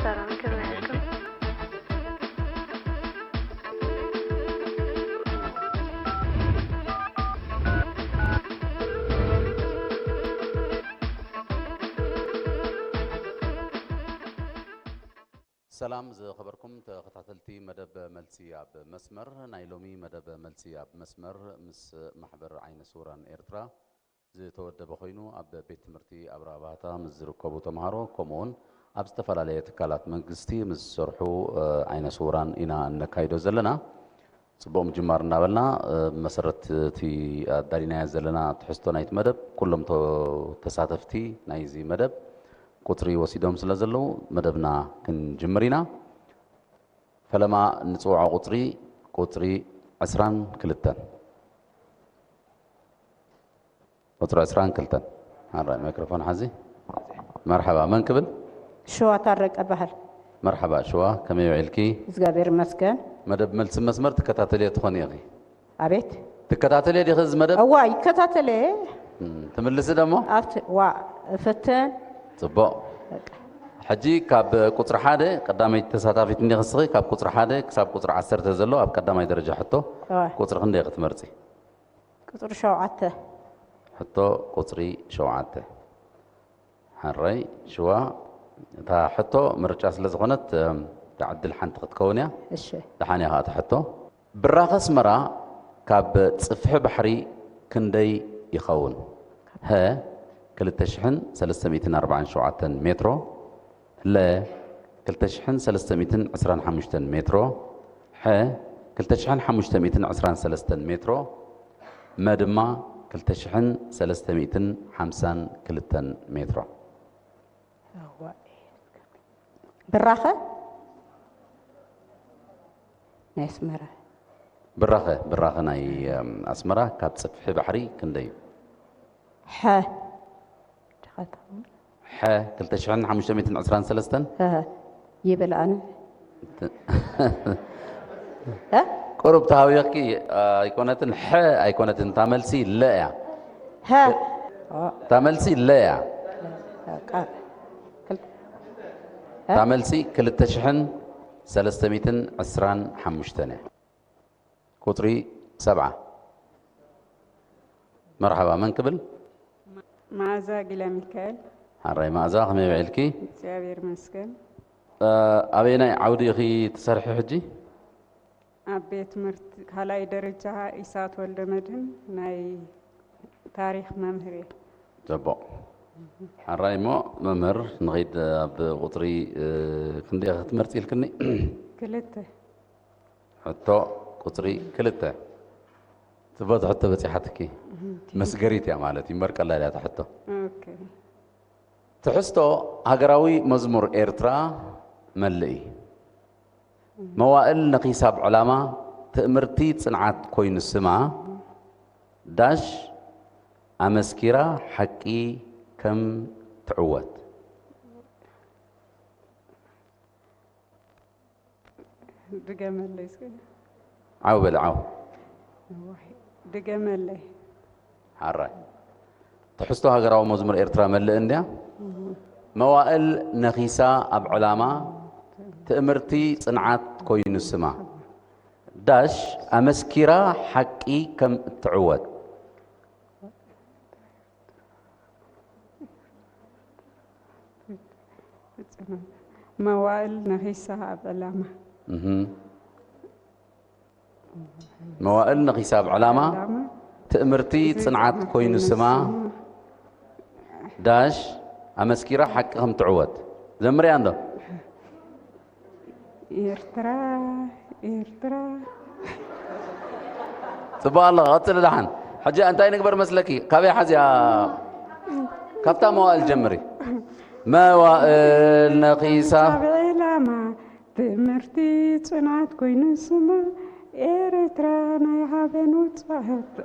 ሰላም ከመይ ኣለኩም? ሰላም ዝኸበርኩም ተኸታተልቲ መደብ መልሲ ኣብ መስመር። ናይ ሎሚ መደብ መልሲ ኣብ መስመር ምስ ማሕበር ዓይነ ስውራን ኤርትራ ዝተወደበ ኮይኑ፣ ኣብ ቤት ትምህርቲ ኣብርሃ ባህታ ምስ ዝርከቡ ተምሃሮ፣ ከምኡ እውን ኣብ ዝተፈላለየ ትካላት መንግስቲ ምስ ዝሰርሑ፣ እ፣ ዓይነ ስውራን ኢና እነካይዶ ዘለና። ጽቡቕ ምጅማር እናበልና፣ እ፣ ብመሰረት እቲ ኣዳሊናዮ ዘለና ትሕዝቶ ናይቲ መደብ፣ ኩሎም ተ-፣ ተሳተፍቲ ናይዚ መደብ ቁጽሪ ወሲዶም ስለ ዘለዉ፣ መደብና ክንጅምር ኢና። ፈለማ እንጽውዖ ቁጽሪ፣ ቁጽሪ ዕስራን ክልተን። ቁጽሪ ዕስራን ክልተን። ኣራይ፣ ማይክሮፎን ሓዚ። መርሐባ፣ መን ክብል? ሽዋ ታረቀ በሃል። መርሐባ ሽዋ፣ ከመይ ውዒልኪ? እግዚኣብሔር ይመስገን። መደብ መልሲ መስመር ትከታተልዮ ትኾኒ ኢኺ? ኣቤት። ትከታተልዮ ዲኺ እዚ መደብ? እዋ፣ ይከታተለ። እም፣ ትምልሲ ደሞ? ኣብቲ፣ ዋ፣ እፍትን። ጽቡቕ። በቃ። ሕጂ ካብ ቁጽሪ ሓደ፣ ቀዳመይቲ ተሳታፊት እንዲኺ ንስኺ፣ ካብ ቁጽሪ ሓደ ክሳብ ቁጽሪ ዓሰርተ ዘሎ ኣብ ቀዳማይ ደረጃ ሕቶ፣ እዋ። ቁጽሪ ክንደይ ክትመርጺ? ቁጽሪ ሸውዓተ። ሕቶ ቁጽሪ ሸውዓተ። ሕራይ ሽዋ፣ እታ ሕቶ ምርጫ ስለ ዝኾነት፣ እም፣ እታ ዕድል ሓንቲ ክትከውን እያ። እሺ። ደሓን እያ ኸኣ እታ ሕቶ። ብራኸ ኣስመራ ካብ ጽፍሒ ባሕሪ ክንደይ ይኸውን? ሀ፣ ክልተ ሽሕን ሰለስተ ሚእትን ኣርባዓን ሸውዓተን ሜትሮ፣ ለ፣ ክልተ ሽሕን ሰለስተ ሚእትን ዕስራን ሓሙሽተን ሜትሮ፣ ሐ፣ ክልተ ሽሕን ሓሙሽተ ሚእትን ዕስራን ሰለስተን ሜትሮ፣ መ ድማ ክልተ ሽሕን ሰለስተ ሚእትን ሓምሳን ክልተን ሜትሮ። እዋይ። ብራኸ ናይ ኣስመራ። ብራኸ፣ ብራኸ ናይ፣ እም፣ ኣስመራ ካብ ጽፍሒ ባሕሪ ክንደይ እዩ? ሐ። ድኻ ትኸውን? ሐ፣ ክልተ ሽሕን ሓሙሽተ ሚእትን ዕስራን ሰለስተን? እህ፣ ይብል ኣነ። እ? ቁሩብ ተሃዊኽኪ፣ ኣይኮነትን፣ ሐ ኣይኮነትን፣ እታ መልሲ ለ እያ። ሀ። እታ መልሲ ለ እያ። በቃ። ክል-፣ ሀ? እታ መልሲ ክልተ ሽሕን ሰለስተ ሚእትን ዕስራን ሓሙሽተን እያ። ቁጽሪ ሰብዓ። መርሐባ፣ መን ክብል? መኣዛ ጊለ ሚካኤል። ሓራይ መኣዛ፣ ከመይ ውዒልኪ? እግዚኣብሔር ይመስገን። እ፣ ኣበየናይ ዓውዲ ኢኺ ትሰርሒ ሕጂ? ኣብ ቤት ትምህርቲ ካልኣይ ደረጃ ኢሳት ወልደ መድህን ናይ ታሪኽ መምህር እየ። ጽቡቕ። ሓራይ እሞ መምህር፣ ንኸይድ ኣብ ቁጽሪ፣ እ፣ ክንደይ ክትመርጺ ኢልክኒ? ክልተ። ሕቶ ቁጽሪ ክልተ። ጽብቕቲ ሕቶ በጺሓትኪ። እህም። መስገሪት እያ ማለት እዩ፣ እምበር ቀላል እያ እታ ሕቶ። ኦኬ። ትሕዝቶ ሃገራዊ መዝሙር ኤርትራ መልኢ። መዋእል ነኺሳ ብዕላማ ትእምርቲ ጽንዓት ኮይኑ ስማ፣ ዳሽ ኣመስኪራ ሓቂ ከም ትዕወት። ድገመለይ እስኪ። ዓው በል፣ ዓው። እዋይ፣ ድገመለይ። ሓራይ። ትሕዝቶ ሃገራዊ መዝሙር ኤርትራ መልእ እንድያ። እህ። መዋእል ነኺሳ ኣብ ዕላማ፣ ትእምርቲ ጽንዓት ኮይኑ ስማ። ዳሽ ኣመስኪራ ሓቂ ከም እትዕወት። መዋእል ነኺሳ ኣብ ዕላማ። እህ። መዋእል ነኺሳ ኣብ ዕላማ፣ ዕላማ። ትእምርቲ እቲ ጽንዓት ጽንዓት ኮይኑ ኮይኑ ስማ፣ ስማ። ዳሽ ኣመስኪራ ሓቂ ከም ትዕወት። ዘምርያ እንዶ። ኤርትራ፣ ኤርትራ። ጽቡቕ ኣለኻ፣ ቀጽሊ ደሓን። ሕጂ እንታይ ንግበር መስለኪ? ካበይ ሓዝያ? ካብታ መዋእል ጀምሪ። መዋእል ነኺሳ። ኣብ ዕላማ ትምህርቲ ጽናት ኮይኑ ስማ ኤርትራ ናይ ሃበን ውጽዓት።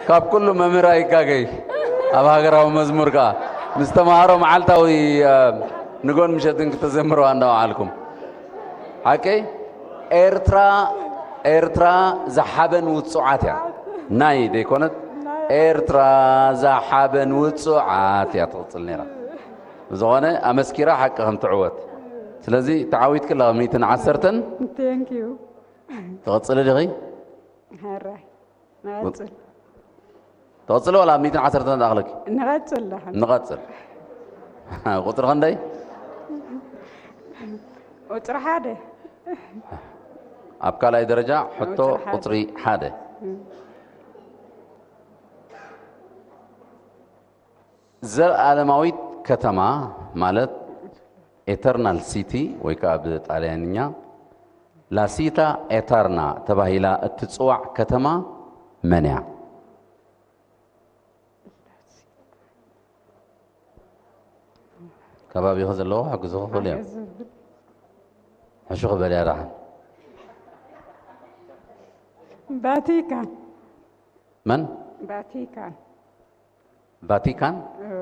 ካብ ኩሉ መምህር ኣይጋገይ። ኣብ ሃገራዊ መዝሙር ከኣ ምስ ተምሃሮ መዓልታዊ፣ እ፣ ንጎን ምሸትን ክተዘምርዋ እንዳወዓልኩም። ሓቀይ? ኤርትራ፣ ኤርትራ ዝሓበን ውጹዓት እያ። ናይ ዘይኮነት ኤርትራ እዛ ሓበን ውጹዓት እያ ትቕጽል ነይራ። ብዝኾነ ኣመስኪራ ሓቂ ከም ትዕወት። ስለዚ ተዓዊትኪ ኣለኻ ሚእትን ዓሰርተን። Thank you። ትቕጽሊ ዲኺ? ሕራይ ንቐጽል። ትቕጽሊ ዋላ ኣብ ሚእትን ዓሰርተን ዝኣኽለኪ? ንቐጽል ዳሕን። ንቐጽል። ቁጽሪ ክንደይ? ቁጽሪ ሓደ። ኣብ ካልኣይ ደረጃ ሕቶ ቁጽሪ ሓደ። ቁጽሪ ሓደ። ዘለኣለማዊት ከተማ ማለት ኤተርናል ሲቲ ወይ ከዓ ብጣልያንኛ ላሲታ ኤተርና ተባሂላ እትፅዋዕ ከተማ መን እያ? ከባቢኹ ዘለዉ ክሕግዙ ክኽእሉ እዮም። ሕሹኽ በልያ ደሓን። ቫቲካን። መን? ቫቲካን። ቫቲካን? እዎ።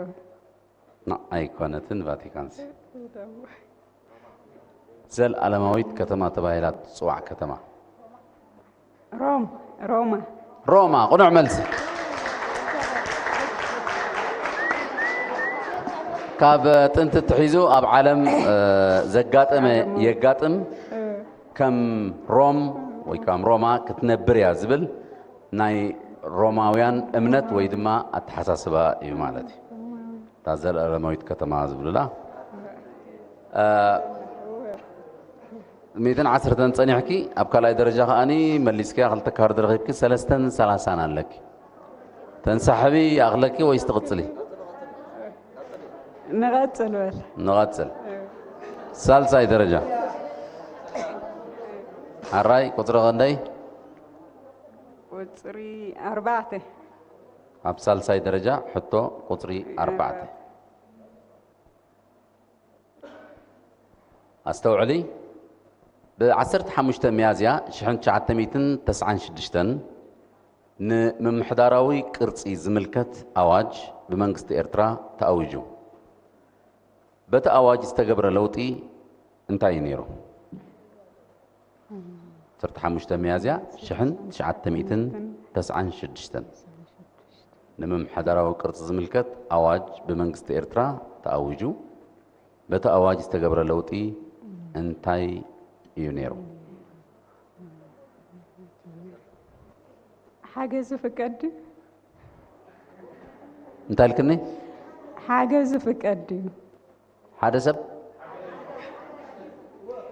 ና ኣይኮነትን ቫቲካንስ። ዘለኣለማዊት ከተማ ተባሂላ ትፅዋዕ ከተማ? ሮም። ሮማ። ሮማ። ቅኑዕ መልሲ። ካብ ጥንቲ ትሒዙ ኣብ ዓለም ዘጋጠመ የጋጥም ከም ሮም ወይ ከም ሮማ ክትነብር እያ ዝብል ናይ ሮማውያን እምነት ወይ ድማ ኣተሓሳስባ እዩ ማለት እዩ። እታ ዘለኣለማዊት ከተማ ዝብሉላ ሚእትን ዓሰርተን ጸኒሕኪ ኣብ ካልኣይ ደረጃ ከኣኒ መሊስኪያ ክልተ ካርድ ረኺብኪ ሰለስተን ሰላሳን ኣለኪ። ተንሳሕቢ ይኣኽለኪ ወይስ ትቕጽሊ? ንቐጽል በል። ንቐጽል። ሳልሳይ ደረጃ ሓራይ ቁጽሪ ክንደይ? ቁጽሪ ኣርባዕተ። ኣብ ሳልሳይ ደረጃ ሕቶ ቁጽሪ ኣርባዕተ። ኣስተውዕሊ። ብ ዓሰርተ ሓሙሽተ ሚያዝያ ሽሕን ትሽዓተ ሚእትን ተስዓን ሽዱሽተን ንምምሕዳራዊ ቅርጺ ዝምልከት ኣዋጅ ብመንግስቲ ኤርትራ ተኣዊጁ። በቲ ኣዋጅ ዝተገብረ ለውጢ እንታይ እዩ ነይሩ? ዓሰርተ ሓሙሽተ ሚያዝያ ሽሕን ትሽዓተ ሚእትን ተስዓን ሽዱሽተን ንምምሕዳራዊ ቅርጺ ዝምልከት ኣዋጅ ብመንግስቲ ኤርትራ ተኣዊጁ። በቲ ኣዋጅ ዝተገብረ ለውጢ እንታይ እዩ ነይሩ? ሓገዝ ፍቀድ። እንታይ ኢልክኒ? ሓገዝ ፍቀድ እዩ። ሓደ ሰብ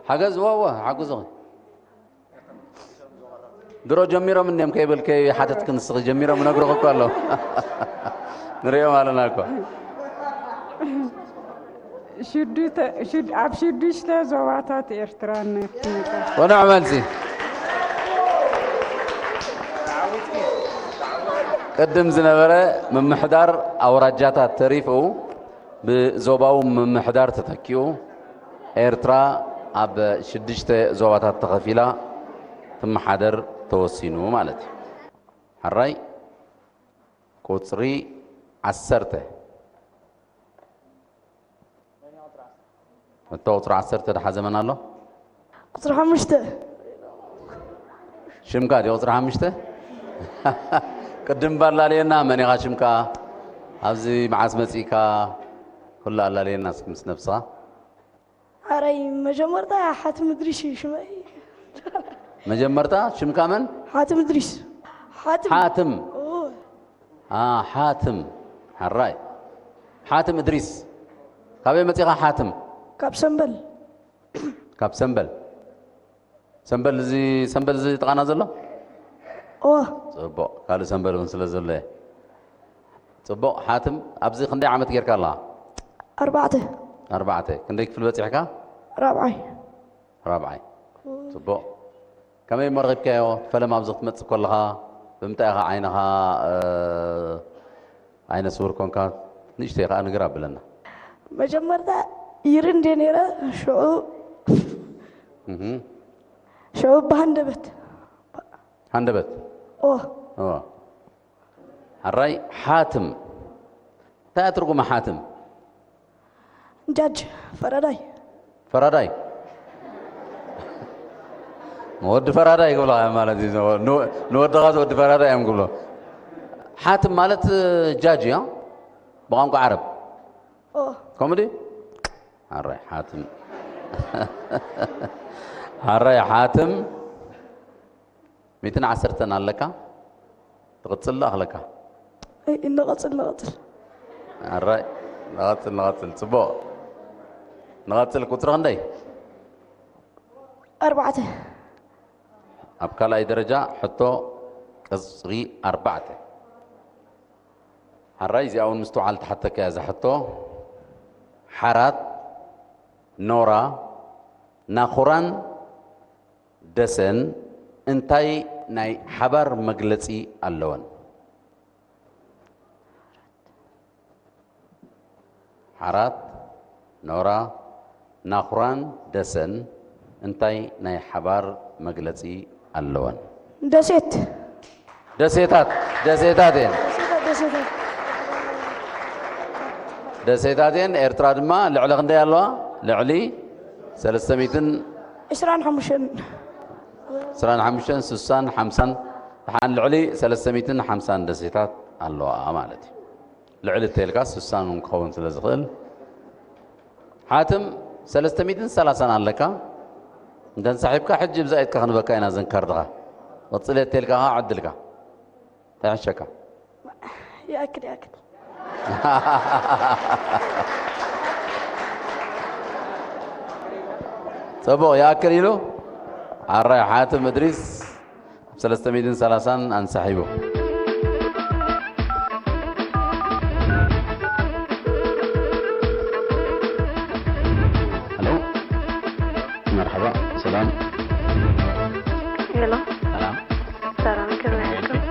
ሓገዝ ወወ ሓግዙ ድሮ ጀሚሮም እኒኦም ከይብል ከይሓተትክ ንስኺ ጀሚሮም እነግርኽ እኮ ኣለዉ። ንሪኦም ኣለና እኮ። ሽዱተ- ሽድ- ኣብ ሽዱሽተ ዞባታት ኤርትራ ነቲ ነገር ቅኑዕ መልሲ። ቅድም ዝነበረ ምምሕዳር ኣውራጃታት ተሪፉ ብዞባዊ ምምሕዳር ተተኪኡ ኤርትራ ኣብ ሽዱሽተ ዞባታት ተኸፊላ ትመሓደር ተወሲኑ ማለት እዩ። ሕራይ ቁፅሪ ዓሰርተ። እቶ ቁፅሪ ዓሰርተ ደሓ ዘመን ኣሎ። ቁፅሪ ሓሙሽተ። ሽምካ ድዩ ቁፅሪ ሓሙሽተ? ቅድም ባላልየና መን ኢኻ ሽምካ? ኣብዚ መዓስ መፂእካ? ኩሉ ኣላልየና እስኪ ምስ ነብስኻ። ኣረይ መጀመርታ ሓትም እድሪስ እዩ ሽመይ። መጀመርታ ሽምካ መን? ሓትም እድሪስ። ሓትም። ሓትም። ኦ፣ አ፣ ሓትም። ሕራይ። ሓትም እድሪስ። ካበይ መፂኻ ሓትም? ካብ ሰምበል። ካብ ሰምበል። ሰምበል እዚ ሰምበል እዚ ጥቓና ዘሎ? ኦ፣ ጽቡቕ። ካልእ ሰምበል እውን ስለ ዘሎ እየ። ጽቡቕ። ሓትም ኣብዚ ክንደይ ዓመት ጌርካ ኣለኻ? ኣርባዕተ። ኣርባዕተ። ክንደይ ክፍሊ በጺሕካ? ራብዓይ። ራብዓይ። ጽቡቕ። ከመይ እሞ ረኺብካዮ? ፈለማ ኣብዚ ክትመጽእ ከለኻ ብምንታይ ኢኻ ዓይንኻ፣ እ፣ ዓይነ ስውር ኮንካ? ንእሽተይ ከኣ ንግር ኣብለና። መጀመርታ ይሪ እንደ ነይረ ሽዑ እህ። ሽዑ ብሃንደበት ሃንደበት። ኦ ኦ። ሕራይ ሓትም። እንታይ እያ ትርጉማ ሓትም? ጃጅ ፈረዳይ። ፈራዳይ። ወዲ ፈራዳይ ክብላ ማለት እዩ። ንወ-፣ ንወድኻ ወዲ ፈራዳይ እዮም ክብሎ። ሓትም ማለት ጃጅ እያ ብቋንቋ ዓረብ። ከምኡ ድዩ? ሓራይ ሓትም። ሓራይ ሓትም። ሚእትን ዓሰርተን ኣለካ? ትቕጽል ዶ ኣኽለካ? ንቐጽል ንቐጽል። ሓራይ ንቐጽል ንቐጽል። ጽቡቕ። ንቐጽል። ቁጽሪ ክንደይ? ኣርባዕተ። ኣብ ካልኣይ ደረጃ ሕቶ ቅጽሪ ኣርባዕተ። ሓራይ እዚኣ እውን ምስትውዓል ትሓተካ እያ እዛ ሕቶ። ሓራት፣ ኖራ፣ ናኹራን ደሰን እንታይ ናይ ሓባር መግለጺ ኣለወን? ሓራት፣ ኖራ፣ ናኹራን ደሰን እንታይ ናይ ሓባር መግለጺ ኣለወን? ደሴት። ደሴታት፣ ደሴታት እየን። ደሴታት። ደሴታት እየን። ኤርትራ ድማ ልዕሊ ክንደይ ኣለዋ? ልዕሊ ሰለስተ ሚእትን ዕስራን ሓሙሽተን። ዕስራን ሓሙሽተን፣ ስሳን ሓምሳን፣ ደሓን ልዕሊ ሰለስተ ሚእትን ሓምሳን ደሴታት ኣለዋ ማለት እዩ። ልዕሊ እተልካ ስሳን እውን ክኸውን ስለ ዝኽእል፣ ሓትም ሰለስተ ሚእትን ሰላሳን ኣለካ። እንተንሳሒብካ ሕጂ ብዛ ኢድካ ክንበካ ኢና ዘንካርድኻ። ቅጽል እተልካ ኸዓ ዕድልካ። እንታይ ሕሸካ? ይኣክል ይኣክል። ጽቡቕ ይኣክል ኢሉ። ሓራይ ሓትም እድሪስ ኣብ ሰለስተ ሚእትን ሰላሳን ኣንሳሒቡ። ሄሎ፣ መርሓባ፣ ሰላም። ሄሎ፣ ሰላም። ሰላም፣ ከመይ ኣለኩም?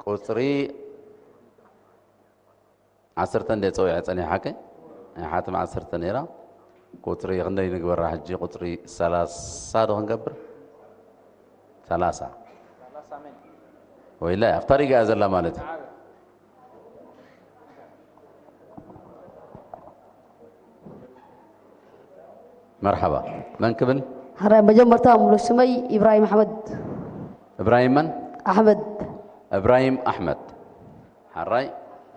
ቁጽሪ ዓሰርተ እንደ ጸዊዐ ጸኒሓ ሓቂ ናይ ሓትም ዓሰርተ ነይራ። ቁጽሪ ክንደይ ንግበራ ሕጂ? ቁጽሪ ሰላሳ ዶ ክንገብር? ሰላሳ ወይላ ኣብታ ሪጋ እያ ዘላ ማለት እዩ። መርሓባ፣ መን ክብል? ሓራይ መጀመርታ ሙሉ ስመይ ኢብራሂም ኣሕመድ። እብራሂም መን? ኣሕመድ። እብራሂም ኣሕመድ። ሓራይ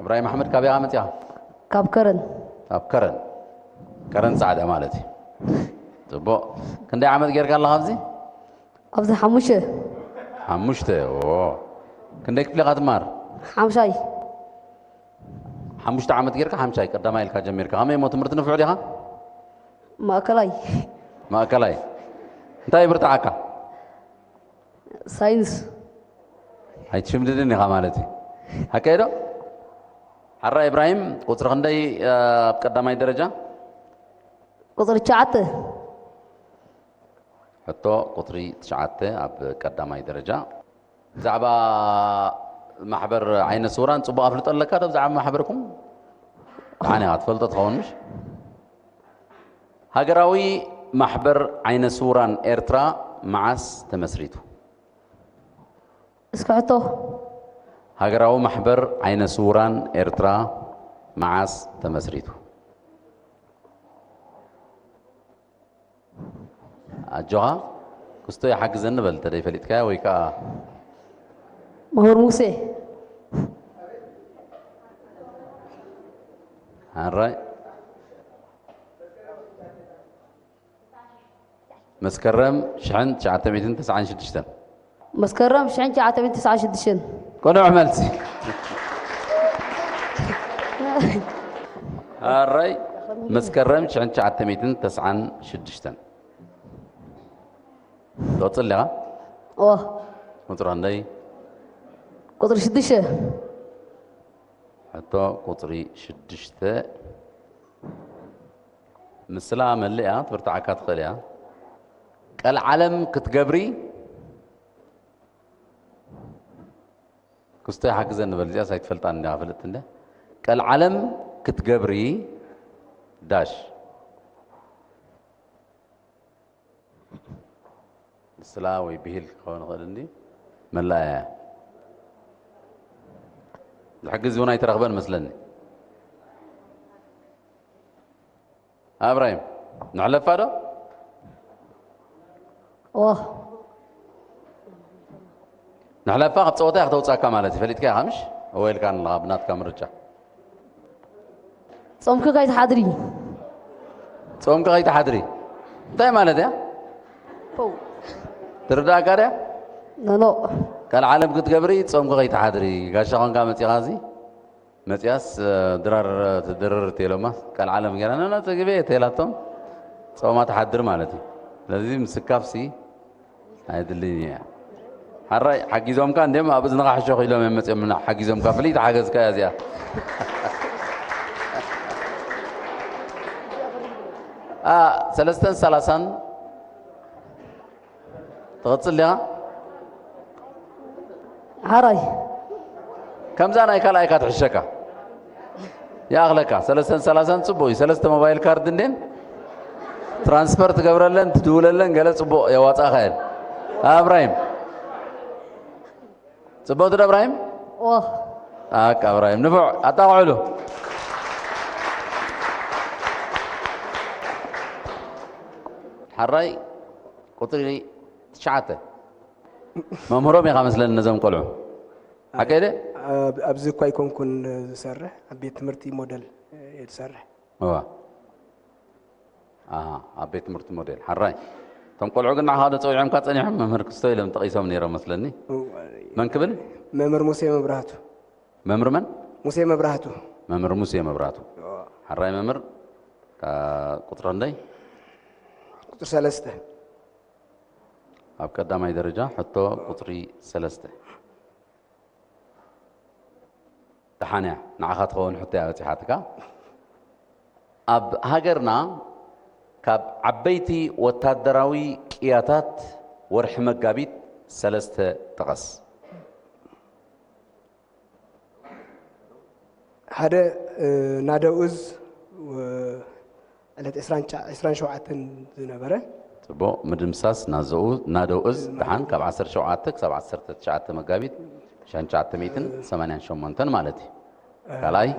እብራሂም ኣሕመድ፣ ካበይ ኢኻ መጺኻ? ካብ ከረን። ካብ ከረን። ከረን ጻዕዳ ማለት እዩ። ጽቡቕ። ክንደይ ዓመት ጌርካ ኣለኻ ኣብዚ? ኣብዚ ሓሙሽተ። ሓሙሽተ። ኦ፣ ክንደይ ክፍሊ ኢኻ ትማር? ሓምሻይ። ሓሙሽተ ዓመት ጌርካ ሓምሻይ፣ ቀዳማይ ኢልካ ጀሚርካ። ከመይ እሞ ትምህርቲ ንፉዕ ዲኻ? ማእከላይ። ማእከላይ። እንታይ ይብርትዓካ? ሳይንስ። ኣይትሽምድድን ኢኻ ማለት እዩ። ሓቀይ ዶ? ሓራ ኢብራሂም፣ ቁጽሪ ክንደይ ኣብ ቀዳማይ ደረጃ? ቁጽሪ ትሽዓተ። ሕቶ ቁጽሪ ትሽዓተ ኣብ ቀዳማይ ደረጃ። ብዛዕባ ማሕበር ዓይነ ስውራን ጽቡቕ ኣፍልጦ ኣለካ ዶ? ብዛዕባ ማሕበርኩም ደሓን ኢኻ ትፈልጦ ትኸውን ምሽ? ሃገራዊ ማሕበር ዓይነ ስውራን ኤርትራ መዓስ ተመስሪቱ? እስኪ ሕቶ። ሃገራዊ ማሕበር ዓይነ ስውራን ኤርትራ መዓስ ተመስሪቱ? ኣጆኻ ክስቶ ይሓግዘኒ በል እንተ ደይፈሊጥካዮ ወይ ከዓ መምህር ሙሴ። ኣራይ መስከረም ሽሕን ትሽዓተ ሚእትን ተስዓን ሽዱሽተን። መስከረም ሽሕን ትሽዓተ ሚእትን ተስዓን ሽዱሽተን። ቅኑዕ መልሲ። ኣራይ መስከረም ሽሕን ትሽዓተ ሚእትን ተስዓን ሽዱሽተን። ትቕጽል ዲኻ? እወ። ቁጽሪ ክንደይ? ቁጽሪ ሽዱሽተ። ሕቶ ቁጽሪ ሽዱሽተ። ምስላ መሊእ እያ፣ ትብርትዓካ ትኽእል እያ። ቀልዓለም ክትገብሪ ክስቶ ይሓግዘኒ በል፣ እዚኣስ ኣይትፈልጣን እንዲያ፣ ፍልጥቲ እንዲያ። ቀልዓለም ክትገብሪ ዳሽ። ምስላ ወይ ብሂል ክኸውን ይኽእል እንዲ መላእያ እያ። ዝሕግዝ እውን ኣይተረኽበን መስለኒ። ኣብራሂም፣ ንሕለፋ ዶ? ዋ ንሕለፋ ክትፀወታ እያ ክተውፃካ ማለት እዩ። ፈሊጥካ ኢኻ ምሽ? እወ ኢልካ ኣለኻ ብናትካ ምርጫ። ጾምኪ ከይትሓድሪ። ጾምኪ ከይትሓድሪ እንታይ ማለት እያ? ፖው። ትርዳእካ ድያ? ኖኖ። ካልዓለም ክትገብሪ ጾምኪ ከይትሓድሪ። ጋሻ ኾንካ መጺኻ እዚ መጺኣስ ድራር ትድርር ትኢሎማ። ካልዓለም ገይራ ነና ትግቤ ተኢላቶም ጾማ ትሓድር ማለት እዩ። ስለዚ ምስካፍሲ ኣይድልን እያ። ሓራይ ሓጊዞምካ እንዲም ኣብ እዝንኻ ሕሾኽ ኢሎም እዮም መጺኦምና። ሓጊዞምካ ፍልይቲ ሓገዝካ እያ እዚኣ። ኣ ሰለስተን ሰላሳን ትቕጽል ዲኻ? ሓራይ ከምዛ ናይ ካልኣይካ ትሕሸካ። ይኣኽለካ ሰለስተን ሰላሳን ጽቡቕ እዩ። ሰለስተ ሞባይል ካርድ እንዴን ትራንስፈር ትገብረለን ትድውለለን ገለ ጽቡቕ የዋጻእኻ እየን። ኣብራሂም ጽቡቕ ትደ ኣብራሂም ዋ ኣካ ኣብራሂም ንፉዕ ኣጣቕዕሉ። ሓራይ ቁፅሪ ትሽዓተ መምህሮም ኢኻ መስለኒ ነዞም ቆልዑ ሓቀይደ ኣብዚ እኳ ኣይኮንኩን ዝሰርሕ ኣብ ቤት ትምህርቲ ሞደል እየ ዝሰርሕ። እዋ ኣሃ ኣብ ቤት ትምህርቲ ሞዴል ሓራይ እቶም ቆልዑ ግን ንዓኻ ዶ ፀዊዖምካ ፀኒሖም መምህር ክስቶ ኢሎም ጠቒሶም ነይሮም መስለኒ መን ክብል መምህር ሙሴ መብራህቱ መምህር መን ሙሴ መብራህቱ መምህር ሙሴ መብራቱ ሓራይ መምህር ቁፅሪ ክንደይ ቁፅሪ ሰለስተ ኣብ ቀዳማይ ደረጃ ሕቶ ቁፅሪ ሰለስተ ደሓንያ ንዓኻ ትኸውን ሕቶ እያ በፂሓትካ ኣብ ሃገርና ካብ ዓበይቲ ወታደራዊ ቅያታት ወርሒ መጋቢት ሰለስተ ጥቐስ ሓደ ናደው እዝ ዕለት ዕስራን ሸውዓተን ዝነበረ ፅቡቕ ምድምሳስ ናደው እዝ ደሓን ካብ ዓሰርተ ሸውዓተ ክሳብ ዓሰርተ ትሽዓተ መጋቢት ሽሕን ትሽዓተ ሚእትን ሰማንያን ሸሞንተን ማለት እዩ ካልኣይ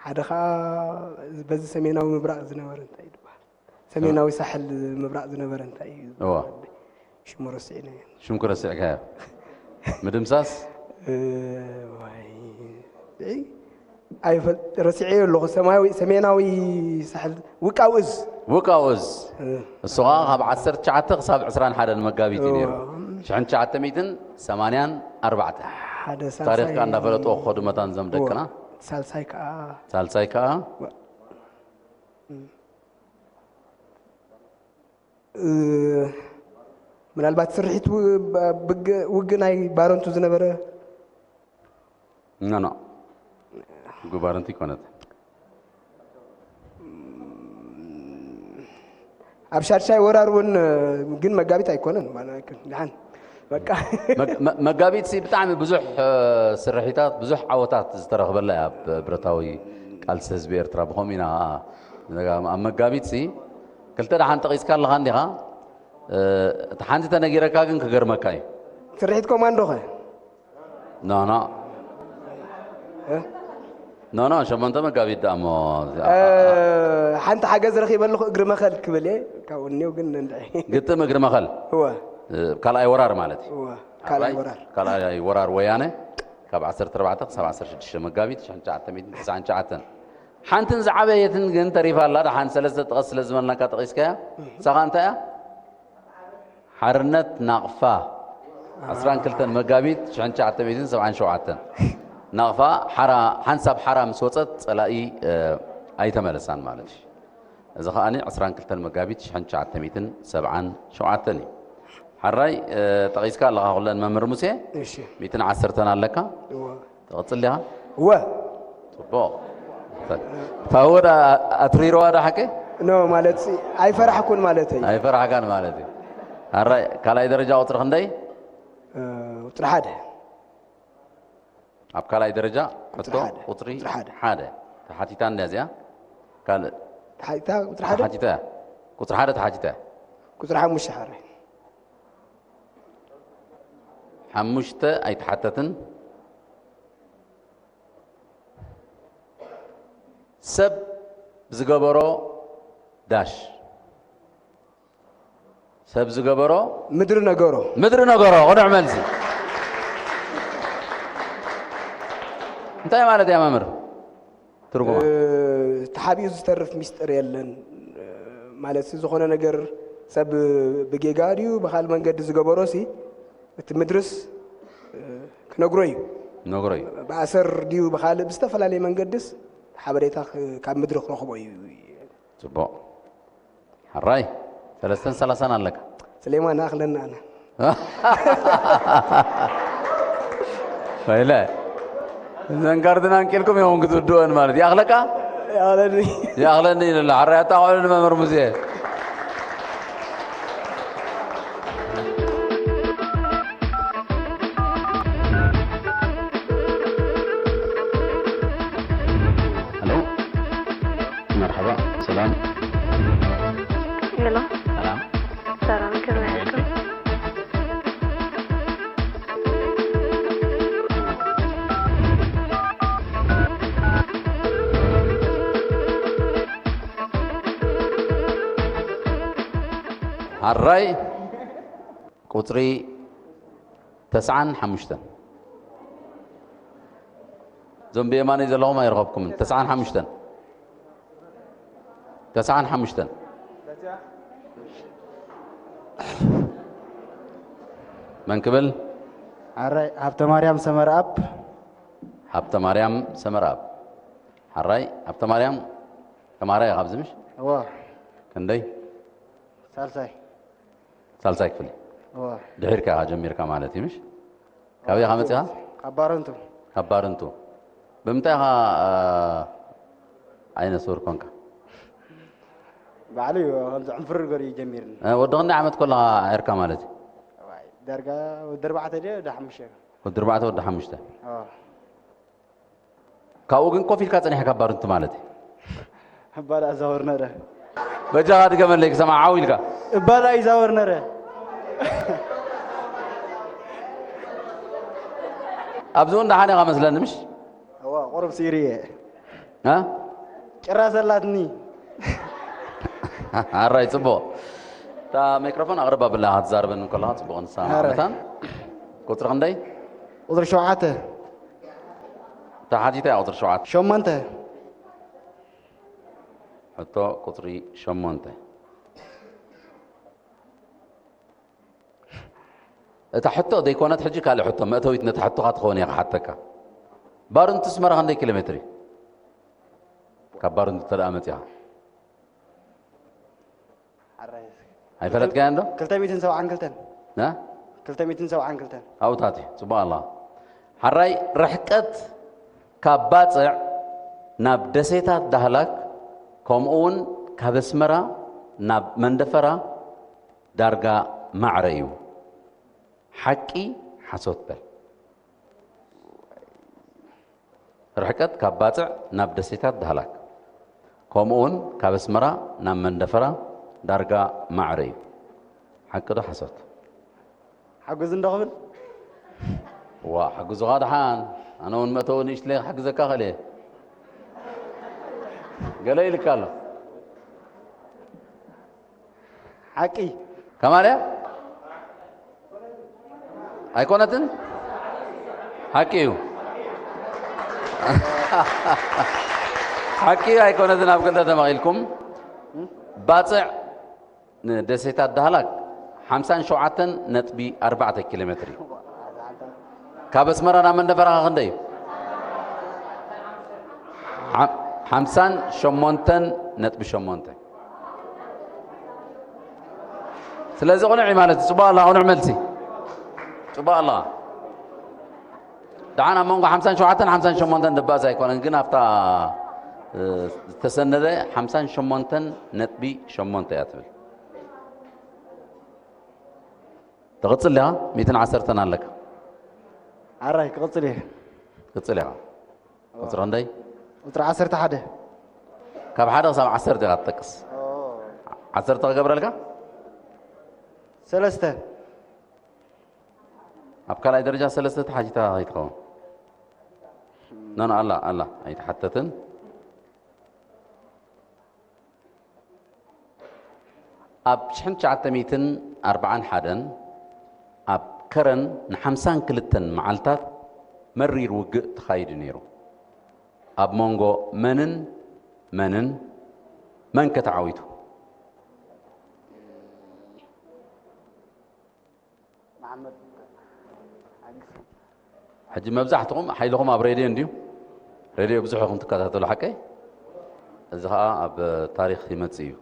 ሓደ ከዓ በዚ ሰሜናዊ ምብራቕ ዝነበረ እንታይ ይበሃል ሰሜናዊ ሳሕል ምብራቕ ዝነበረ እንታይ እዩ ሽሙ ረሲዕናዮ ሽምኩ ረሲዕካዮ ምድምሳስ ረሲዐዮ ኣለኹ ሰሜናዊ ሳሕል ውቃው እዝ ውቃው እዝ እሱ ከዓ ካብ ዓሰርተ ትሽዓተ ክሳብ ዕስራን ሓደን መጋቢት እዩ ነይሩ ሽሕን ትሽዓተ ሚእትን ሰማንያን ኣርባዕተ ታሪኽካ እንዳፈለጥዎ ክኸዱ መታን ዘም ደቅና ሳልሳይ ከዓ ሳልሳይ ከዓ ምናልባት ስርሒት ውግ ናይ ባረንቱ ዝነበረ ኖ ኖ ጉባረንቱ ይኮነት ኣብ ሻድሻይ ወራር እውን ግን መጋቢት ኣይኮነን ድሓን መጋቢት ሲ ብጣዕሚ ብዙሕ ስርሒታት ብዙሕ ዓወታት ዝተረኽበላ እያ ኣብ ብረታዊ ቃልሲ ህዝቢ ኤርትራ ብኸምኡ ኢና ኣብ መጋቢት ሲ ክልተ ደሓን ጠቒስካ ኣለኻ እንዲኻ እቲ ሓንቲ ተነጊረካ ግን ክገርመካ እዩ ስርሒት ኮማንዶ ኸ ኖ ኖ ኖ ኖ ሸሞንተ መጋቢት ደኣ እሞ ሓንቲ ሓገዝ ረኺበ ኣለኹ እግሪ መኸል ክብል እየ ካብኡ እኒው ግን እንድዒ ግጥም እግሪ መኸል እወ ካልኣይ ወራር ማለት እዩ እወ ካልኣይ ወራር ካልኣይ ወራር ወያነ ካብ ዓሰርተ ኣርባዕተ ክሳብ ዓሰርተ ሽዱሽተ መጋቢት ትሽዓተ ሚእትን ትስዓን ትሽዓተን ሓንትን ዝዓበየትን ግን ተሪፋ ኣላ ደሓን ሰለስተ ጥቐስ ስለ ዝበልናካ ጠቒስካያ ንሳኻ እንታይ እያ ሓርነት ናቕፋ ዕስራን ክልተን መጋቢት ትሽዓተ ሚእትን ሰብዓን ሸውዓተን ናቕፋ ሓራ ሓንሳብ ሓራ ምስ ወፀት ፀላኢ ኣይተመለሳን ማለት እዩ እዚ ከዓኒ ዕስራን ክልተን መጋቢት ትሽዓተ ሚእትን ሰብዓን ሸውዓተን እዩ ሓራይ ጠቒስካ ኣለኻ ኩለን መምህር ሙሴ እሺ ሚእትን ዓሰርተን ኣለካ እወ ትቕጽል ዲኻ እወ ጽቡቕ ታወዳ ኣትሪሮዋ ዳ ሓቂ ኖ ማለት ኣይፈራሕኩን ማለት እዩ ኣይፈራሕካን ማለት እዩ ኣራይ ካልኣይ ደረጃ ቁፅሪ ክንደይ ቁፅሪ ሓደ ኣብ ካልኣይ ደረጃ ሕቶ ሓደ። ቁፅሪ ቁፅሪ ሓደ። ሓደ ተሓቲታ እንድያ እዚኣ ካልእ ተሓቲታ ቁፅሪ ሓደ ተሓቲታ እያ ቁፅሪ ሓደ ተሓቲታ እያ ቁፅሪ ሓሙሽተ ሓደ ሓሙሽተ ኣይተሓተትን። ሰብ ዝገበሮ ዳሽ። ሰብ ዝገበሮ ምድሪ ነገሮ። ምድሪ ነገሮ። ቅኑዕ መልሲ። እንታይ ማለት እያ መምህር? ትርጉማ? እ፣ ተሓቢኡ ዝተርፍ ሚስጥር የለን። እ፣ ማለት ዝኾነ ነገር ሰብ ብጌጋ ድዩ ብኻል መንገዲ ዝገበሮ ሲ እቲ ምድርስ፣ እ፣ ክነግሮ እዩ። ነግሮ እዩ። ብኣሰር ድዩ ብኻልእ ብዝተፈላለየ መንገድስ ሓበሬታ ክ-፣ ካብ ምድሪ ክረኽቦ እዩ። ጽቡቕ። ሕራይ፣ ሰለስተን ሰላሳን ኣለካ። ስሌማን፣ ኣኽለና ኣነ። ወይለ፣ እዘን ካርድን ኣንቂልኩም ኢኹም ክትውድወን ማለት። ይኣኽለካ? ይኣኽለኒ። ይኣኽለኒ ኢሉ ኣሎ። ሕራይ ኣጣቕዑ ንመምህር ሙዜ። ሄሎ፣ መርሓባ፣ ሰላም። ሄሎ። ሰላም። ሰላም፣ ከመይ ኣልኩም? ሕራይ ቁጽሪ ተስዓን ሓሙሽተን። እዞም ብየማነይ ዘለኹም ኣይረኸብኩምን። ተስዓን ሓሙሽተን። ተስዓን ሓሙሽተን። መን ክብል? ኣረ፣ ሃብተ ማርያም ሰመረኣብ። ሃብተ ማርያም ሰመረኣብ። ሓራይ፣ ሃብተ ማርያም ተማሃራይ ኢኻ ኣብዚ ምሽ? እወ። ክንደይ? ሳልሳይ። ሳልሳይ ክፍሊ? እወ። ድሒርካ ኢኻ ጀሚርካ ማለት እዩ ምሽ? ካበይ ኢኻ መጺኻ? ካብ ባረንቱ። ካብ ባረንቱ። ብምንታይ ኢኻ፣ እ፣ ዓይነ ስውር ኮንካ? ባዕሉ እዩ ከምዚ ዕንፍርር ገይሩ እዩ ጀሚርኒ። እ፣ ወዲ ክንደይ ዓመት ከለኻ ዓርካ ማለት እዩ? እዋይ፣ ዳርጋ ወዲ ኣርባዕተ ድየ ወዲ ሓሙሽተ? ወዲ ኣርባዕተ ወዲ ሓሙሽተ። እወ። ካብኡ ግን ኮፍ ኢልካ ጸኒሕካ ባርንቱ ማለት እዩ። እባላ እዛወር ነረ። በጃኻ ድገመለይ ክሰማዕ ዓው ኢልካ። እባላ ይዛወር ነረ። ኣብዚ እውን ደሓን ኢኻ መስለኒ፣ ምሽ? እዋ፣ ቁሩብ ስኢረ እየ። እ? ጭራ ዘላትኒ። ኣራይ፣ ጽቡቕ። እታ ማይክሮፎን ኣቕርባ ብላ ክትዛረበኒ ከለኻ ጽቡቕ ንሳ ኣራይ። መታን። ቁጽሪ ክንደይ? ቁጽሪ ሸውዓተ። እታ ሓቲታ እያ ቁጽሪ ሸውዓተ። ሸሞንተ። ሕቶ ቁጽሪ ሸሞንተ። እታ ሕቶ ዘይኮነት ሕጂ ካልእ ሕቶ መእተዊት ነታ ሕቶኻ ትኸውን እያ ክሓተካ። ባርንቱ ኣስመራ ክንደይ ኪሎ ሜትር እዩ? ካብ ባርንቱ እንተ ደኣ መጺኻ። ሓራይ። ኣይፈለጥካዮን ዶ? ክልተ ሚእትን ሰብዓን ክልተን። ና? ክልተ ሚእትን ሰብዓን ክልተን። ኣብኡ ታሕቲ፣ ጽቡቕ ኣላ። ሓራይ ርሕቀት ካብ ባጽዕ ናብ ደሴታት ዳህላክ፣ ከምኡ እውን ካብ ኣስመራ ናብ መንደፈራ ዳርጋ ማዕረ እዩ። ሓቂ ሓሶት በል። ርሕቀት ካብ ባጽዕ ናብ ደሴታት ዳህላክ፣ ከምኡ እውን ካብ ኣስመራ ናብ መንደፈራ ዳርጋ ማዕረ እዩ። ሓቂ ዶ ሓሶት? ሓግዝ እንዶ ክብል? ዋ፣ ሓግዙኻ ደሓን። ኣነ እውን መእተዊ ንእሽትለይ ክሕግዘካ ክእል እየ። ገለ ኢልካ ኣሎ። ሓቂ። ከማልያ? ኣይኮነትን? ሓቂ እዩ። ሓቂ እዩ፣ ኣይኮነትን፣ ኣብ ክልተ ተመቒልኩም። ባጽዕ ንደሴታት ዳህላክ ሓምሳን ሸውዓተን ነጥቢ ኣርባዕተ ኪሎ ሜትር እዩ። ካብ ኣስመራ ናብ መንደፈራ ክንደይ እዩ? ሓ-፣ ሓምሳን ሸሞንተን ነጥቢ ሸሞንተ። ስለዚ ቅኑዕ እዩ ማለት እዩ። ጽቡቕ ኣለኻ፣ ቅኑዕ መልሲ። ጽቡቕ ኣለኻ። ደሓን ኣብ መንጎ ሓምሳን ሸውዓተን ሓምሳን ሸሞንተን ድባእስ ኣይኮነን፣ ግን ኣብታ፣ እ፣ ዝተሰነደ ሓምሳን ሸሞንተን ነጥቢ ሸሞንተ እያ ትብል። ትቕጽል ዲኻ? ሚእትን ዓሰርተን ኣለካ። ኣራይ፣ ክቕጽል እየ። ትቕጽል ኢኻ። ቁጽሪ ክንደይ? ቁጽሪ ዓሰርተ ሓደ። ካብ ሓደ ክሳብ ዓሰርተ ኢኻ ትጠቅስ። ኦ። ዓሰርተ ክገብረልካ? ሰለስተ። ኣብ ካልኣይ ደረጃ ሰለስተ ተሓቲታ ከይትኸውን። ኖ፣ ኖ፣ ኣላ፣ ኣላ፣ ኣይተሓተትን። ኣብ ሽሕን ትሽዓተ ሚእትን ኣርብዓን ሓደን ኣብ ከረን ንሓምሳን ክልተን መዓልታት መሪር ውግእ ተኻይዱ ነይሩ። ኣብ መንጎ መንን መንን? መን ከ ተዓዊቱ? ሕጂ መብዛሕትኹም ሓይልኹም ኣብ ሬድዮ እንድዩ። ሬድዮ ብዙሕ ኢኹም ትከታተሉ ሓቀይ? እዚ ኸኣ ኣብ ታሪኽ ይመጽእ እዩ።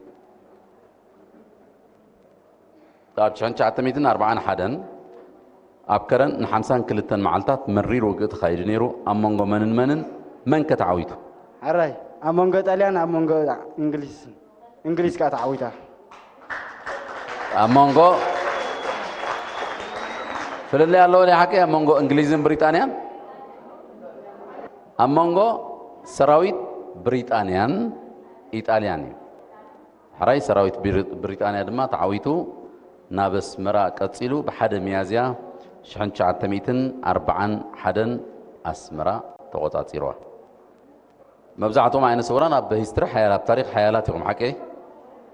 ኣብ ሽሕን ትሽዓተ ሚእትን ኣርብዓን ሓደን ኣብ ከረን ንሓምሳን ክልተን መዓልታት መሪር ውግእ ተኻይዱ ነይሩ። ኣብ መንጎ መንን መንን? መን ከ ተዓዊቱ? ሕራይ፣ ኣብ መንጎ ጣልያን ኣብ መንጎ እንግሊዝ፣ እንግሊዝ ከኣ ተዓዊታ። ኣብ መንጎ ፍልልይ ኣለዎ ናይ ሓቂ ኣብ መንጎ እንግሊዝን ብሪጣንያን? ኣብ መንጎ ሰራዊት ብሪጣንያን ኢጣልያን እዩ። ሕራይ ሰራዊት ብሪ-፣ ብሪጣንያ ድማ ተዓዊቱ ናብ ኣስመራ ቀጺሉ ብሓደ ሚያዝያ ሽሕን ትሽዓተ ሚእትን ኣርብዓን ሓደን ኣስመራ ተቖጻጺርዋ። መብዛሕትኦም ዓይነ ስውራን ኣብ ሂስትሪ ሓያል፣ ኣብ ታሪኽ ሓያላት ኢኹም፣ ሓቀይ?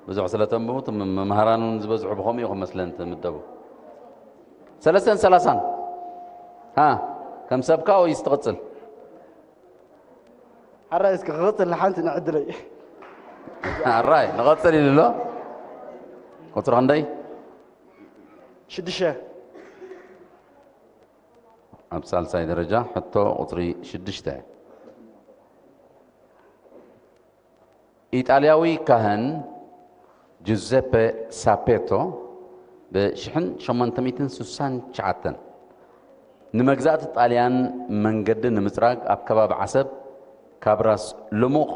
ብዙሕ ስለ ተንብቡ፣ እቶም መ-፣ መምህራን እውን ዝበዝሑ ብኸምኡ ኢኹም መስለን ትምደቡ። ሰለስተን ሰላሳን። ሃ፣ ከም ሰብካ ወይስ ትቕጽል? ሓራይ እስኪ ክቕጽል ንሓንቲ ንዕድለይ። ኣራይ፣ ንቐጽል ኢሉ ኣሎ። ቁጽሪ ክንደይ? ሽዱሽተ። ኣብ ሳልሳይ ደረጃ ሕቶ ቁጽሪ ሽዱሽተ። ኢጣልያዊ ካህን ጁዘፐ ሳፔቶ ብ ሽሕን ሸሞንተ ሚእትን ስሳን ትሽዓተን ንመግዛእቲ ጣልያን መንገዲ ንምጽራግ ኣብ ከባቢ ዓሰብ ካብ ራስ ልሙቕ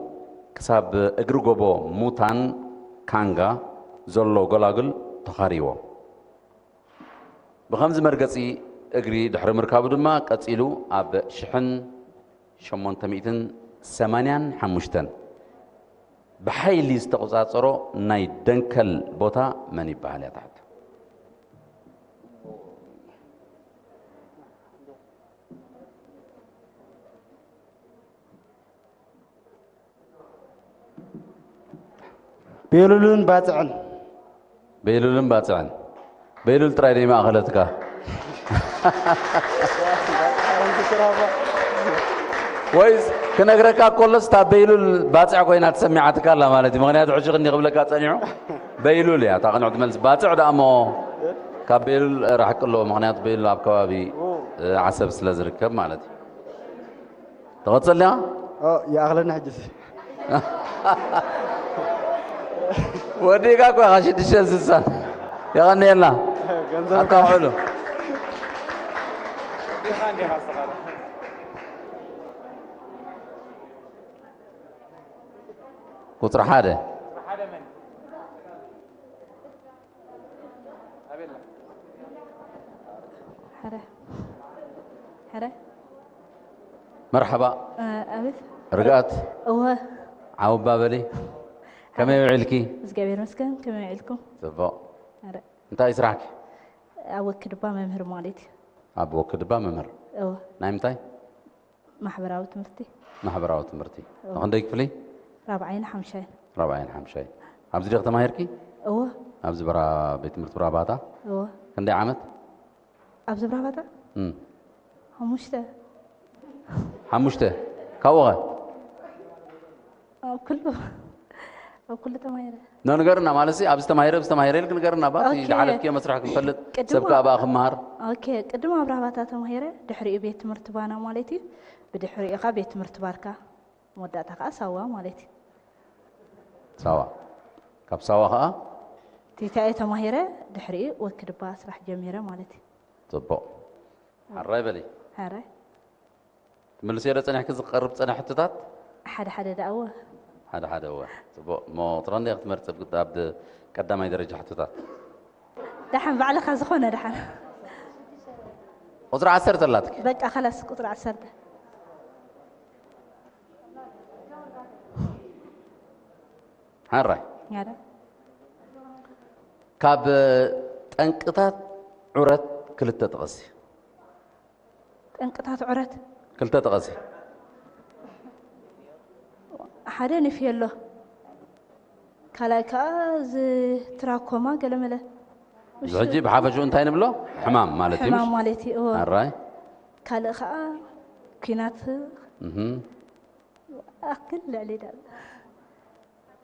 ክሳብ እግሪ ጎቦ ሙታን ካንጋ ዘሎ ጎላጉል ተኻርይዎ። ብኸምዚ መርገጺ እግሪ ድሕሪ ምርካቡ ድማ ቀጺሉ ኣብ ሽሕን ሸሞንተ ሚእትን ሰማንያን ሓሙሽተን ብሓይሊ ዝተቖጻጸሮ ናይ ደንከል ቦታ መን ይበሃል እያ ትሕቶ። ቤሉልን ባጽዕን። ቤሉልን ባጽዕን። ቤሉል ጥራይ ደይ ማእኸለትካ? ወይስ ክነግረካ ከሎስ እታ ቤሉል ባጽዕ ኮይና ተሰሚዓትካ ኣላ ማለት እዩ። ምኽንያቱ ሕጂ ክንዲ ክብለካ ጸኒሑ ቤሉል እያ እታ ቅንዕቲ መልሲ። ባጽዕ ደኣ እሞ ካብ ቤሉል ራሕቂ ኣለዎ። ምኽንያቱ ቤሉል ኣብ ከባቢ፣ እ፣ ዓሰብ ስለ ዝርከብ ማለት እዩ። ትቐጽል ዲኻ? ኦ፣ ይኣኽለና ሕጅስ። ወዲእካ እኮ ኢኻ ሽዱሽተ ስሳን። የቐንየልና። ገንዘብ ኣታ ውዕሉ። ቁጽሪ ሓደ። ሕረ። ሕረ። መርሓባ። እ፣ ኣቤት። ርግኣት። እወ። ዓው ኣባበሊ። ከመይ ውዒልኪ? እግዚኣብሔር ይመስገን። ከመይ ውዒልኩም? ጽቡቕ። ሕረ። እንታይ ስራሕኪ? ኣብ ወክድባ መምህር ማለት እዩ። ኣብ ወክድባ መምህር። እወ። ናይ ምንታይ? ማሕበራዊ ትምህርቲ። ማሕበራዊ ትምህርቲ። እወ። ንኽንደይ ክፍሊ? ራብዓይን ሓምሻይን። ራብዓይን ሓምሻይን። ኣብዚ ዲኺ ተማሂርኪ? እወ። ኣብዚ ብራ-፣ ቤት ትምህርቲ ብራባታ? እወ። ክንደይ ዓመት? ኣብዚ ብራባታ? እም። ሓሙሽተ። ሓሙሽተ። ካብኡ ኸ? ኣብ ኩሉ፣ ኣብ ኩሉ ተማሂረ። ኖ፣ ንገርና ማለት ሲ፣ ኣብዚ ተማሂረ፣ ኣብዚ ተማሂረ ኢልክ ንገርና፣ ባ፣ እቲ ኦኬ። ዝሓለፍክዮ መስርሕ ክንፈልጥ፣ ቅድም ሰብ ከኣ ኣብ ብኣ ክመሃር። ኦኬ፣ ቅድም ኣብ ራባታ ተማሂረ፣ ድሕሪኡ ቤት ትምህርቲ ባና ማለት እዩ። ብድሕሪኡ ኸኣ ቤት ትምህርቲ ባርካ፣ መወዳእታ ኸኣ ሳዋ ማለት እዩ። ሳዋ። ካብ ሳዋ ኸኣ? ቲቲኣይ ተማሂረ፣ ድሕሪኡ ወክድባ ስራሕ ጀሚረ ማለት እዩ። ጽቡቕ። ሓራይ በሊ። ሓራይ። ትምልስዮ ዶ ጸኒሕኪ ዝቐርብ ጸኒሕ ሕቶታት? ሓደ ሓደ ደኣ እወ። ሓደ ሓደ እወ። ጽቡቕ። እሞ ቁጽሪ ክንደይ ክትመርጺ ኣብ፣ ኣብ ቀዳማይ ደረጃ ሕቶታት? ደሓን ባዕልኻ ዝኾነ ደሓን። ቁጽሪ ዓሰርተ ኣላትኪ። በቃ፣ ኸላስ፣ ቁጽሪ ዓሰርተ። ሓራይ። ያዳ። ካብ ጠንቅታት ዑረት ክልተ ጥቐሲ። ጠንቅታት ዑረት። ክልተ ጠቐሲ። ሓደ ንፍዮ ኣሎ፣ ካልኣይ ከዓ እዚ ትራኮማ ገለመለ። እዚ ሕጂ ብሓፈሽኡ እንታይ ንብሎ? ሕማም ማለት እዩ። ሕማም ማለት እዩ። እዎ። ኣራይ። ካልእ ከዓ ኲናት እህም። ኣክል ልዕሊ ዳ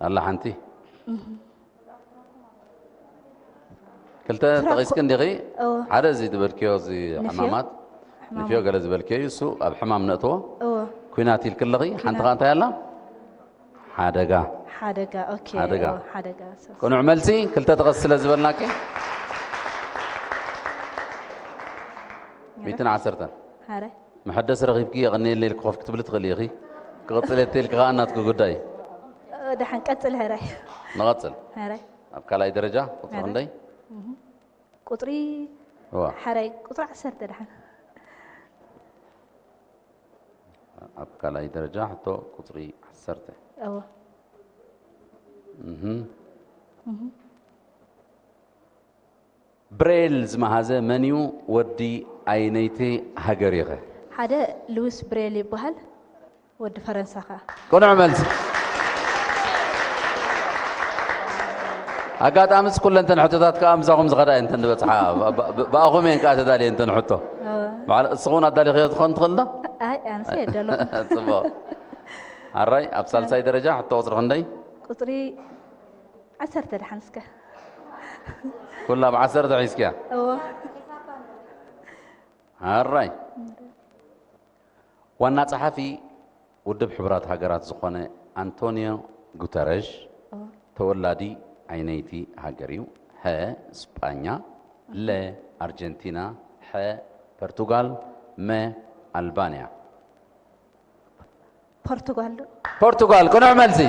ኣላ ሓንቲ። ክልተ ጠቒስኪ እንዲኺ? እዎ። ሓደ እዚ ዝበልክዮ እዚ ንፍዮ። ሕማማት ሕማማት። ንፍዮ ገለ ዝበልክዮ እዩ፣ እሱ ኣብ ሕማም ነእትዎ። እዎ። ኲናት ኢልክለኺ፣ ሓንቲ ኲናት። ኸ እንታይ ኣላ? ሓደጋ። ሓደጋ። ኦኬ። ሓደጋ። እዎ፣ ሓደጋ። ሶ- ቅኑዕ መልሲ፣ ክልተ ጠቐስ ስለ ዝበልናኪ። ሚእትን ዓሰርተን። ሓረ መሐደሲ ረኺብኪ የቐንየለይ ኢልኪ ኮፍ ክትብሊ ትኽእሊ ኢኺ። ክቕጽል እየ ኢልኪ ኸኣ ናትኪ ጉዳይ። ደሓን ቀጽል። ሕራይ ንቐጽል። ሕራይ ኣብ ካልኣይ ደረጃ ቁጽሪ ክንደይ? ቁጽሪ እዋ። ሕራይ ቁጽሪ ዓሰርተ ደሓን። ኣብ ካልኣይ ደረጃ ሕቶ ቁጽሪ ዓሰርተ። እዎ። እህም። ብሬል ዝመሃዘ መን እዩ? ወዲ ኣይነይቲ ሃገር ኢኸ? ሓደ ሉዊስ ብሬል ይበሃል፣ ወዲ ፈረንሳ ኸዓ። ቅኑዕ መልሲ። ኣጋጣሚ ኩለንተን ሕቶታት ከዓ ምሳኹም ዝኸዳ እየን እንተን ዝበፅሓ፣ ብ- ብ- ብኣኹም እየን ከዓ ተዳልየን እንተን ሕቶ። እዎ። በዓል እስኹን ኣዳሊኽዮ ትኾን ትኽእል ዶ? ኣይ ኣነስ የደለኹ። ፅቡቕ። ኣራይ ኣብ ሳልሳይ ደረጃ ሕቶ ቁፅሪ ክንደይ? ቁፅሪ ዓሰርተ ደሓን እስከ። ኩላ ብዓሰርተ ሒዝክያ። እዎ። ኣራይ ዋና ጸሓፊ ውድብ ሕቡራት ሃገራት ዝኾነ ኣንቶኒዮ ጉተረሽ ተወላዲ ኣይነይቲ ሃገር እዩ? ሀ ስጳኛ፣ ለ ኣርጀንቲና፣ ሐ ፖርቱጋል፣ መ ኣልባንያ። ፖርቱጋል ዶ? ፖርቱጋል ቅኑዕ መልሲ።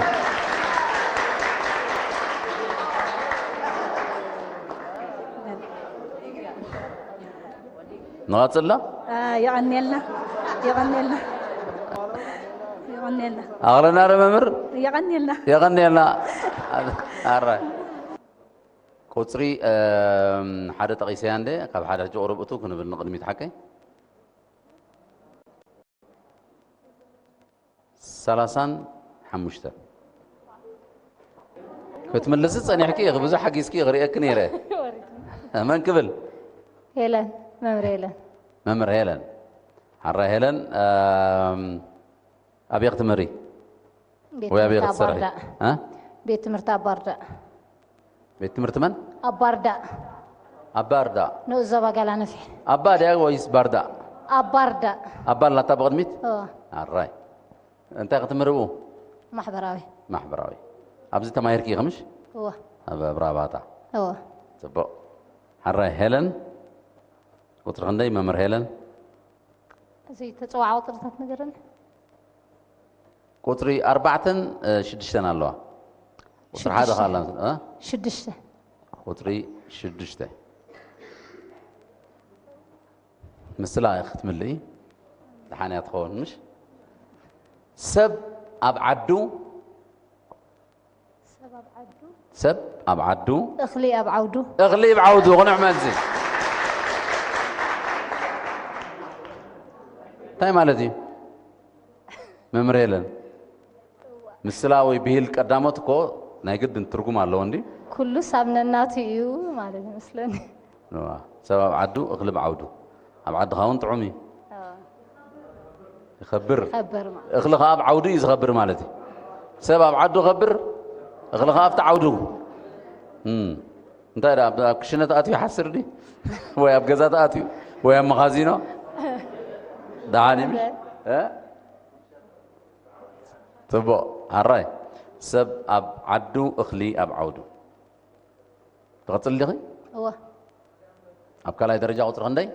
ንቐጽሎ። የቐንየልና፣ የቐንየልና፣ የቐንየልና። ኣቕለና ዶ መምህር? የቐንየልና። የቐንየልና። ኣረ ቁፅሪ ሓደ ጠቒሰያ እንደ ካብ ሓደ ሕጂ ቁሩብ እቱ ክንብል ንቕድሚት ሓቀይ። ሰላሳን ሓሙሽተን ክትምልሲ ጸኒሕኪ ኢኺ፣ ብዙሕ ሓጊዝኪ ክርእየኪ ነይረ። መን ክብል? ሄለን፣ መምህር ሄለን። መምህር ሄለን። ሓራይ ሄለን፣ ኣም፣ ኣበይ ክትምህሪ? ቤት ወይ ኣበይ ትምህርቲ ክትሰርሒ? ኣባርዳእ። እ? ቤት ትምህርቲ ኣባርዳእ። ቤት ትምህርቲ መን? ኣባርዳእ። ኣባርዳ። ንኡስ ዞባ ጋላነፍሒ። ኣባ ድያ ወይስ ባርዳ? ኣባርዳእ። ኣባ ኣላታ ብቕድሚት? እወ። ኣራይ። እንታይ ክትምህሪ ብኡ? ማሕበራዊ። ማሕበራዊ። ኣብዚ ተማሂርኪ ኢኺ ምሽ? እወ። ኣብ ኣብራባታ። እወ። ጽቡቕ። ሓራይ ሄለን። ቁጽሪ ክንደይ መምህር ሄለን? እዚ ተጸዋዓ ቁጽርታት ነገረኒ። ቁጽሪ ኣርባዕተን እ፣ ሽዱሽተን ኣለዋ። ቁጽሪ ሓደ ሽዱሽተ። ካላ እ? ሽዱሽተ። ቁጽሪ ሽዱሽተ። ምስላ ክትምልኢ ድሓን እያ ትኸውን ምሽ? ሰብ ኣብ ዓዱ ሰብ ኣብ ዓዱ። ሰብ ኣብ ዓዱ እኽሊ ኣብ ዓውዱ። እኽሊ ኣብ ዓውዱ ቅኑዕ መልሲ። እንታይ ማለት እዩ? መምህር የለን። ምስላ ወይ ብሂል ቀዳሞት እኮ ናይ ግድን ትርጉም ኣለዎ እንዲ። ኩሉ ሳብ ነናቱ እዩ ማለት ይመስለኒ። እዋ፣ ሰብ ኣብ ዓዱ እኽሊ ኣብ ዓውዱ። ኣብ ዓድኻ እውን ጥዑም እዩ። እዋ። ይኸብር። ይኸብር ማለት። እኽሊ ኸዓ ኣብ ዓውዱ እዩ ዝኸብር ማለት እዩ። ሰብ ኣብ ዓዱ ኸብር፣ እኽሊ ኸዓ ኣብቲ ዓውዱ። እም። እንታይ ደኣ ኣብ ኣብ ክሽነ ተኣትዩ ይሓስር ድዩ? ወይ ኣብ ገዛ ተኣትዩ ወይ ኣብ መኻዚኖ? ደሓን እዩ ምሽ? እ? ጽቡቕ። ሓራይ ሰብ ኣብ ዓዱ እኽሊ ኣብ ዓውዱ። ትቐጽል ዲኺ? እወ። ኣብ ካልኣይ ደረጃ ቁጽሪ ክንደይ?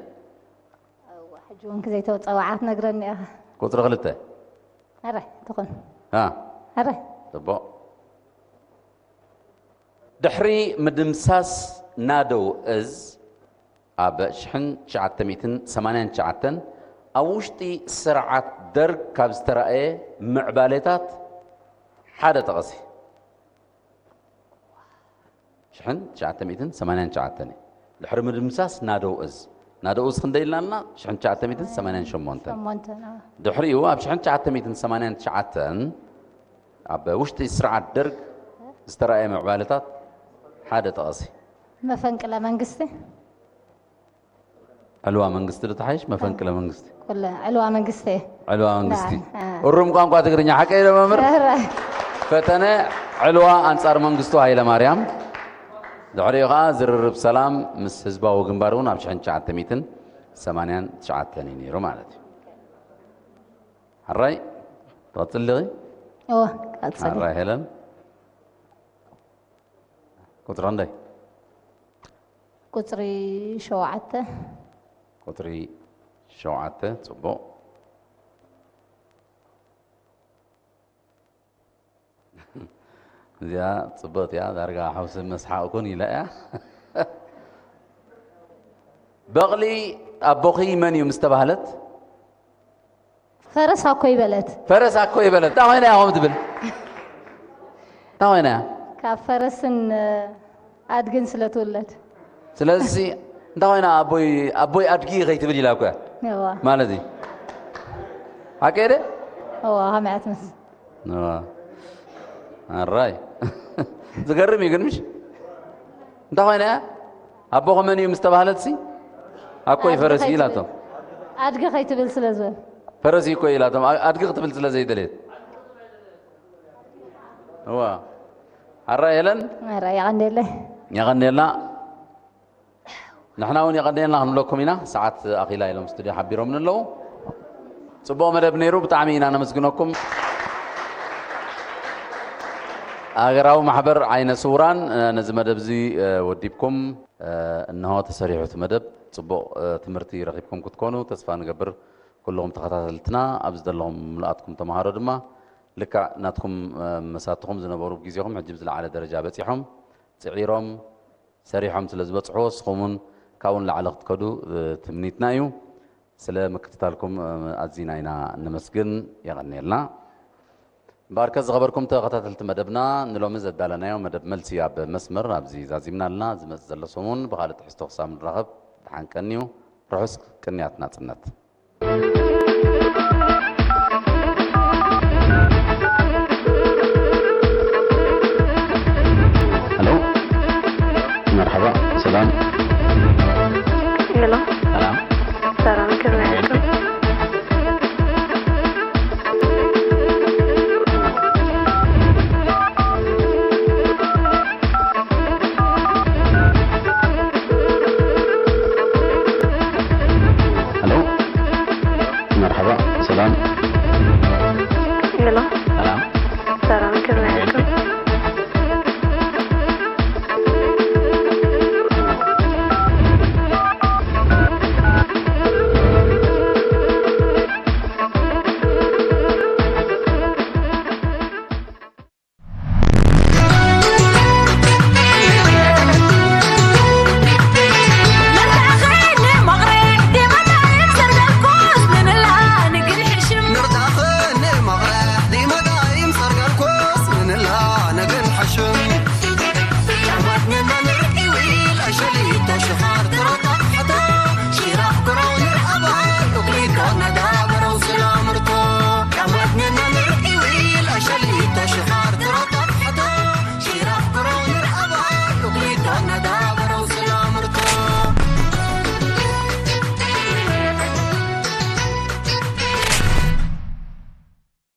እወ፣ ሕጂ እውን ክዘይተወጸዋዓት ነግረኒ ኢኻ። ቁጽሪ ክልተ። ኣረ ትኹን። አ ኣረ ጽቡቕ። ድሕሪ ምድምሳስ ናደው እዝ ኣብ ሽሕን ትሽዓተ ሚእትን ሰማንያን ትሽዓተን ኣብ ውሽጢ ስርዓት ደርግ ካብ ዝተራእየ ምዕባሌታት ሓደ ጠቐሲ። ሽሕን ትሽዓተ ሚእትን ሰማንያን ትሽዓተን ድሕሪ ምድምሳስ ናደው እዝ ናደኡስ ክንደይ ኢልና ኣለና? ሽሕን ትሽዓተ ሚእትን ሰማንያን ሸሞንተን። ሸሞንተን፣ ኣዎ። ድሕሪኡ ኣብ ሽሕን ትሽዓተ ሚእትን ሰማንያን ትሽዓተን ኣብ ውሽጢ ስርዓት ደርግ ዝተራእየ ምዕባለታት ሓደ ጠቐሲ። መፈንቅለ መንግስቲ። ዕልዋ መንግስቲ ዶ ተሓይሽ መፈንቅለ መንግስቲ? ኩለ ዕልዋ መንግስቲ። ዕልዋ መንግስቲ። ና። እሩም ቋንቋ ትግርኛ ሓቀይ ዶ መምህር? ኧረ፣ ፈተነ ዕልዋ ኣንጻር መንግስቱ ሃይለ ማርያም። ድሕሪኡ ከዓ ዝርርብ ሰላም ምስ ህዝባዊ ግንባር እውን ኣብ ሽሕን ትሽዓተ ሚእትን ሰማንያን ትሽዓተን እዩ ነይሩ ማለት እዩ። ሕራይ ትቐጽል ዲኺ? እወ፣ ቀጽሊ። ሕራይ ሄለን። ቁጽሪ ክንደይ? ቁጽሪ ሸውዓተ። ቁጽሪ ሸውዓተ። ጽቡቕ። እዚኣ ጽብቕቲ እያ። ዳርጋ ሓውሲ መስሓቕ ኩን ኢላ እያ። በቕሊ ኣቦኺ መን እዩ ምስ ተባህለት? ፈረስ ኣኮ ይበለት። ፈረስ ኣኮ ይበለት። እንታይ ኮይና እያ ከምኡ ትብል? እንታይ ኮይና እያ? ካብ ፈረስን ኣድግን ስለ ትውለድ። ስለዚ እንታይ ኮይና ኣቦይ ኣቦይ ኣድጊ ከይትብል ኢላ እኮ እያ እዋ። ማለት እዩ። ሓቀይ ደ? እዋ፣ ከመይ ትመስ? እዋ። ኣራይ። ዝገርም እዩ ግን ምሽ? እንታይ ኮይና እያ? ኣቦ ከመን እዩ ምስ ተባህለት ሲ? ኣኮይ ፈረስ እዩ ኢላቶም። ኣድጊ ከይትብል ስለ ዝበል። ፈረስ እዩ እኮ ኢላቶም። ኣ- ኣድጊ ክትብል ስለ ዘይደልየት። እዋ። ኣራይ ሄለን? ኧረ፣ የቐንየለይ። የቐንየልና። ንሕና እውን የቐንየልና ክንብለኩም ኢና። ሰዓት ኣኺላ ኢሎም ስቱድዮ ሓቢሮምን ኣለዉ። ጽቡቕ መደብ ነይሩ። ብጣዕሚ ኢና ነመስግነኩም። ሃገራዊ ማሕበር ዓይነ ስውራን፣ እ፣ ነዚ መደብ እዚ፣ እ፣ ወዲብኩም፣ እ፣ እንሆ ተሰሪሑ እቲ መደብ። ጽቡቕ፣ እ፣ ትምህርቲ ረኺብኩም ክትኮኑ ተስፋ ንገብር። ኩልኹም ተኸታተልትና ኣብዚ ዘለኹም ምሉኣትኩም ተምሃሮ ድማ ልክዕ ናትኩም፣ እ፣ መሳትኹም ዝነበሩ ግዜኹም ሕጂ ብዝለዓለ ደረጃ በጺሖም፣ ጽዒሮም፣ ሰሪሖም ስለ ዝበጽሑ፣ ንስኹም እውን ካብኡ ንላዕሊ ክትከዱ፣ እ፣ ትምኒትና እዩ። ስለ ምክትታልኩም፣ እ፣ ኣዚና ኢና እነመስግን። የቐንየልና። እምበኣርከ ዝኸበርኩም ተኸታተልቲ መደብና፣ ንሎሚ ዘዳለናዮ መደብ መልሲ ኣብ መስመር ኣብዚ ዛዚምና ኣለና። ዝመጽእ ዘሎ ሰሙን ብኻልእ ትሕዝቶ ክሳብ ንራኸብ፣ ደሓን ቀንዩ። ርሑስ ቅንያት ናጽነት። ሄሎ፣ መርሓባ፣ ሰላም። ሄሎ፣ ሰላም። ሰላም፣ ከመይ ኣለኩም? ሄሎ፣ መርሓባ፣ ሰላም። ሄሎ፣